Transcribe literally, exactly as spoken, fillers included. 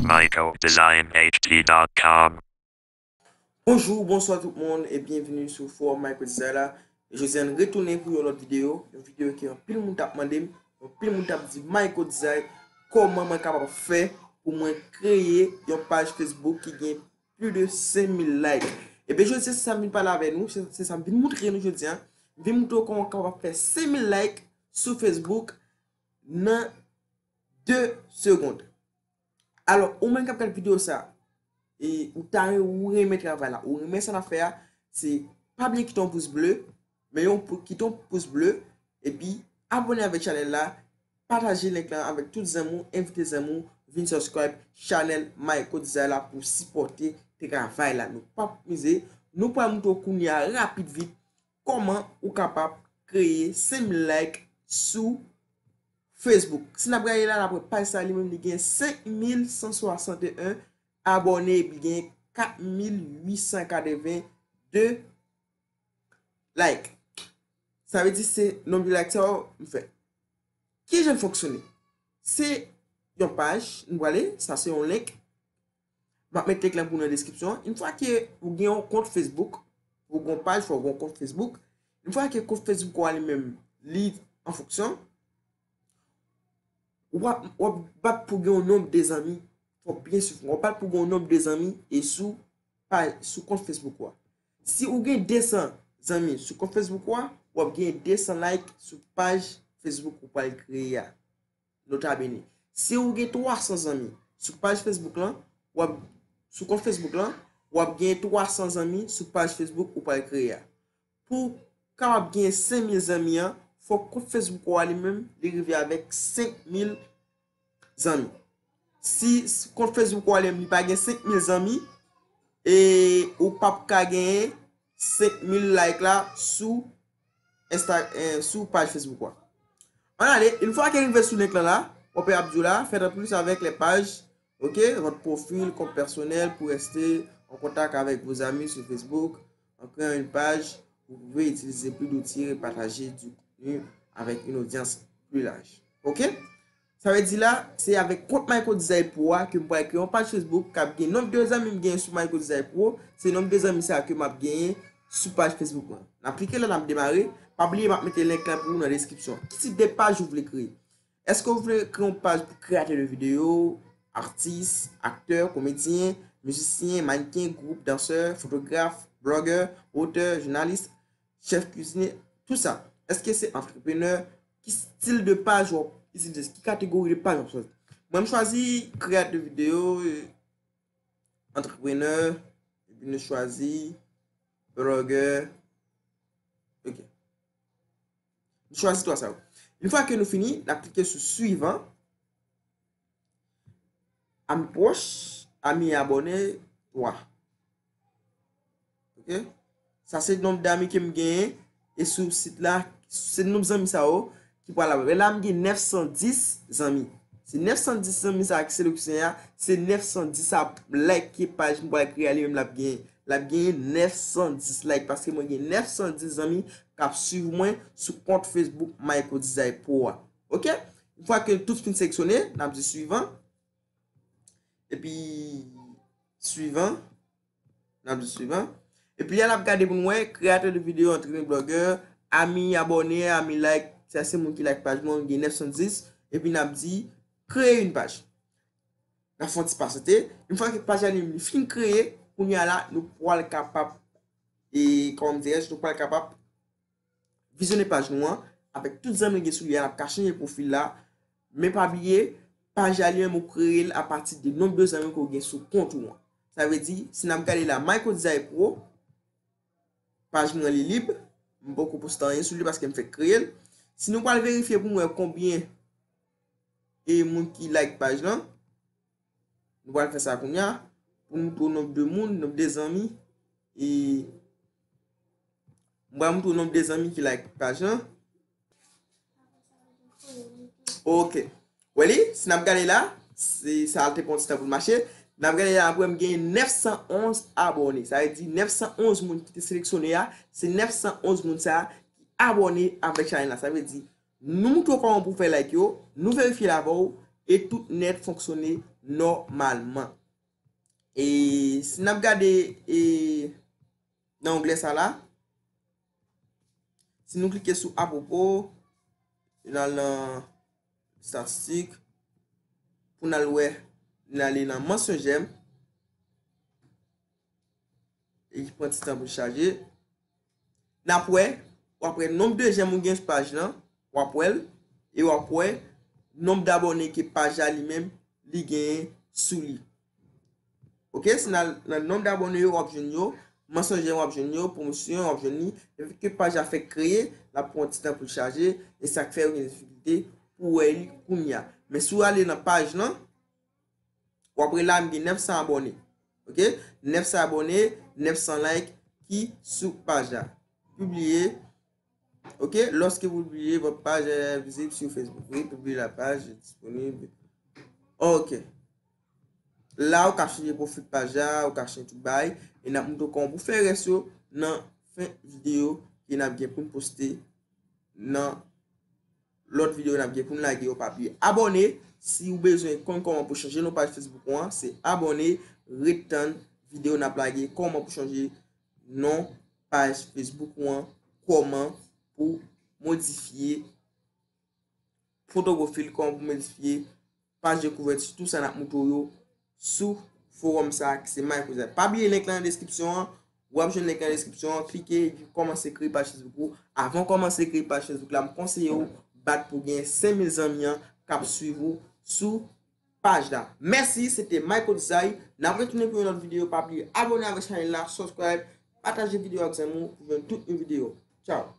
Myco Design H D dot com. Bonjou, bonswa tout moun e byenvini sou fowòm Myco Design la. Jodi a n retounen pou yon lòt videyo, yon videyo ke anpil moun t ap mande m, anpil moun t ap di Myco Design, kòman mwen kapab fè pou mwen kreye yon paj Facebook ki gen plis de senk mil like. Ebyen jodi a se sa m vin pale avè nou, se se sa m vin moutre nou jodi a. M vin moutre w kòman w kapab fè senk mil like sou Facebook nan de segonn. Alò, ou menm k ap gad videyo sa, e ou ta ou renmen travay la, ou renmen sa n ap fè a, se pa bliye kite yon pous ble, men yon pou- kite yon pous ble, epi abòne avèk chanèl la, pataje link lan avèk tout zanmi w, envite zanmi w vin subscribe chanèl Myco Design la pou sipòte travay la. Nou p ap mize, nou pral moutre w kounye a rapid vit kòman ou kapab kreye senk mil like sou Facebook. Si n ap gade la, n ap wè paj sa li menm li gen senk mil san swasanteyen abòne epi li gen kat mil uit san katreven de like. Sa vle di se nonb de like sa yo m fè. Kijan l fonksyone? Se yon paj, nou prale, sa se yon link. M ap met link lan pou nou nan deskripsyon. Yon fwa ke ou gen yon kont Facebook, ou gen yon paj, fò ou gen yon kont Facebook. Yon fwa ke kont Facebook ou a li menm, li an fonksyon, w ap, w ap bat pou gen yon nonb de zanmi. Fò w byen swiv mwen. W ap bat pou gen yon nonb de zanmi e sou paj, sou kont Facebook ou a. Si ou gen de san zanmi sou kont Facebook ou a, w ap gen de san like sou paj Facebook ou pral kreye a. Nota bene. Si ou gen twa san zanmi sou paj Facebook lan, w ap, sou kont Facebook lan, w ap gen twa san zanmi sou paj Facebook ou pral kreye a. Pou w kapab gen senk mil zanmi an, fòk kont Facebook ou a li menm, li rive avèk senk mil zanmi. Si s- kont Facebook ou a li menm, li pa gen senk mil zanmi, e ou p ap ka genyen senk mil like la sou Insta, eh, sou paj Facebook ou a. Ann ale, yon fwa ke rive sou link lan la, w ap ap di w la, faites plus avec les pages, ok, votre profil, compte personnel pour rester en contact avec vos amis sur Facebook en créant une page. Vous pouvez utiliser plus d'outils et partager du contenu avec une audience plus large. Ok? Sa vle di la, se avèk kont Myco Design Pro a ke m pral kreye yon paj Facebook k ap gen nonb de zanmi m genyen sou Myco Design Pro, se nonb de zanmi sa ke m ap genyen sou paj Facebook mwen. N ap klike la, n ap demare. Pa bliye m ap mete link lan pou ou nan deskripsyon. Ki tip de paj ou vle kreye? Èske ou vle kreye yon paj pou kreyatè de videyo, atis, aktè, komedyen, mizisyen, mannken, gwoup, dansè, fotograf, blogè, otè, jounalis, chèf kizine, tout sa? Èske se antreprenè? Ki stil de paj w ap itilize? Ki kategori de paj w ap chwazi? Mwen, m chwazi kreyatè de videyo, antreprenè, epi nou chwazi blogè. Ok. Nou chwazi twa sa yo. Yon fwa ke nou fini, n ap klike sou suivant. Ami pwòch, ami abòne, twa. Ok? Sa se nonb de zanmi ke m genyen. E sou sit la, se nonb zanmi sa yo ki pral la. Men la, m gen nèf san dis zanmi. Se nèf san dis zanmi sa ki seleksyone a, se nèf san dis sa like ke paj m pral kreye a li menm l ap genyen. L ap genyen nèf san dis like paske mwen gen nèf san dis zanmi k ap swiv mwen sou kont Facebook Myco Design Pro a. Ok? Yon fwa ke tout fin seleksyone, n ap di suivant. Epi, suivant. N ap di suivant. Epi la, n ap gade pou n wè, kreyatè de videyo, antreprenè, blogè, ami abòne, ami like. Sa se moun ki like paj mwen, gen nèf san dis. Epi n ap di, créer une page. N ap fè yon ti pasyante. Yon fwa ke paj la li fin kreye, kounye a la, nou pral kapab, e, kòman dirèj, nou pral kapab vizyone paj nou an, avèk tout zanmi l gen sou li a, n ap ka chanje pwofil la. Men pa bliye, paj la li menm ou kreye l apati de nonb de zanmi ke w gen sou kont ou an. Sa vle di, si n ap gade la, Myco Design Pro, paj mwen li lib, m poko poste anyen sou li paske m fèk kreye l. Si nou pral verifye pou m wè konbyen e moun ki like paj lan, nou pral fè sa kounye a, pou nou moutre w nonb de moun, nonb de zanmi, e m pral moutre w nonb de zanmi ki like paj lan. Ok. Wè li, si n ap gade la, se sa te pran ti tan pou l mache. N ap gade la, apre m gen nèf san onz abòne. Sa vle di nèf san onz moun ki te seleksyone a, se nèf san onz moun sa a ki abòne avèk chanèl la. Sa vle di, nou moutre w kòman pou w fè like yo, nou verifye l avè w, e tout nèt fonksyone nòmalman. E si n ap gade e nan onglè sa la, si nou klike sou apwopo, n al nan estatistik, pou n al wè, n ale nan mansyonjè m, e ki pran ti tan pou l chaje. N ap wè, w ap wè nonb de j'aime ou gen sou paj lan, w ap wè l, e w ap wè nonb dabòne ke paj la li menm li genyen sou li. Ok, si n al nan nonb dabòne yo, w ap jwenn yo, mansyonjè w ap jwenn yo, pwomosyon w ap jwenn li, epi ke paj la fèk kreye, l ap pran ti tan pou l chaje, e sa k fè yo gen difikilte pou wè li kounye a. Men si w ale nan paj lan, w ap wè la m gen nèf san abòne. Ok, nèf san abòne, nèf san like ki sou paj la. Pibliye. Ok, lorsque vous publiez, votre page est visible sur Facebook. Oui, publier la page est disponible. Ok. La, ou ka chanje pwofil paj la, ou ka chanje tout bagay. E n ap montre w kòman pou fè rès yo nan fen videyo ke n ap gen pou n poste nan lòt videyo n ap gen pou n lage yo. Pa bliye abòne. Si w bezwen konn kòman pou chanje non paj Facebook ou an, se abòne, ret tann videyo n ap lage kòman pou chanje non paj Facebook ou an, kòman pou modifye foto pwofil, kòman pou modifye paj de kouvèti, tout sa n ap montre w yo sou fowòm sa a ki se Microsoft. Pa bliye link la nan deskripsyon an, w ap jwenn link la nan deskripsyon an, klike epi kòmanse kreye paj Facebook ou. Avan w kòmanse kreye paj Facebook la, m konseye w bat pou gen senk mil zanmi an k ap swiv ou sou paj la. Mèsi, se te Michael Desai. N ap retounen pou yon lòt videyo. Pa bliye abòne avèk chanèl la, subscribe, pataje videyo ak zanmi w pou jwenn tout yon videyo. Tchao.